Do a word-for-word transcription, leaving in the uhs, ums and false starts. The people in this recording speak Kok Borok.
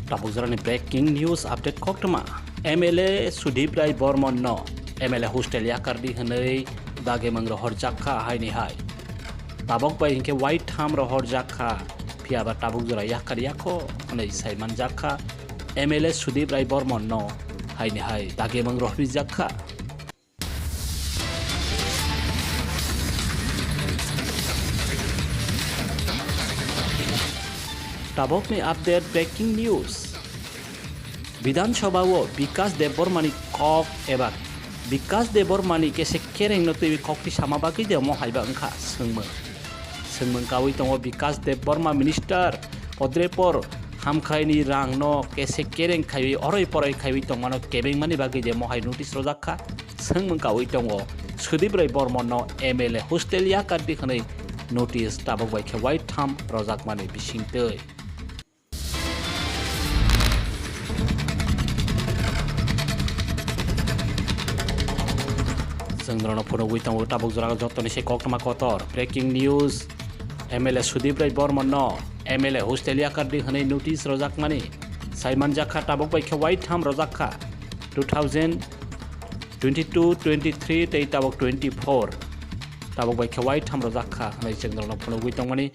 Tabuk jorani breaking news update koktwma. M L A Sudip Rai Bormon no M L A hostel yakardi hwnwi dagimung rohorjak kha haini hai. Tabok bai hinkhe waitham rohorjak kha, phiyaba tabuk jora yakar yakho hwnwi saimanjak kha. M L A Sudip Rai Bormon no haini hai dagimung rohorjak kha. Tabokni update breaking news. Bidhan Sabha o Bikash Debbarma ni kok eba Bikash Debbarma ni kese kereng no twi kok ti sama bagwi de mo haiba wngkha swngmung. Swngmung kawi tongo Bikash Debbarma minister podrepor hamkrai ni rang no kese kereng khaiwi oroi poroi khaiwi tongmano kebeng mani bagwi de mo hai notice rojak kha. Swngmung kawi tongo Sudip Rai Bormon no M L A hostel yakardi hwnwi notice tabok bai khe waitham rojakmani bisingtwi. Chwng norokno phunugwi tongo tabuk jora jotoni se koktwma kotor breaking news. M L A Sudip Rai Bormon no M L A hostel yakardi hwnwi notice rojakmani saimanjak kha tabuk bai khe waitham rojak kha two thousand twenty-two twenty-three tei tabuk twenty-four tabuk bai khe waitham rojak kha hwnwi chwng norokno phunugwi tongmani.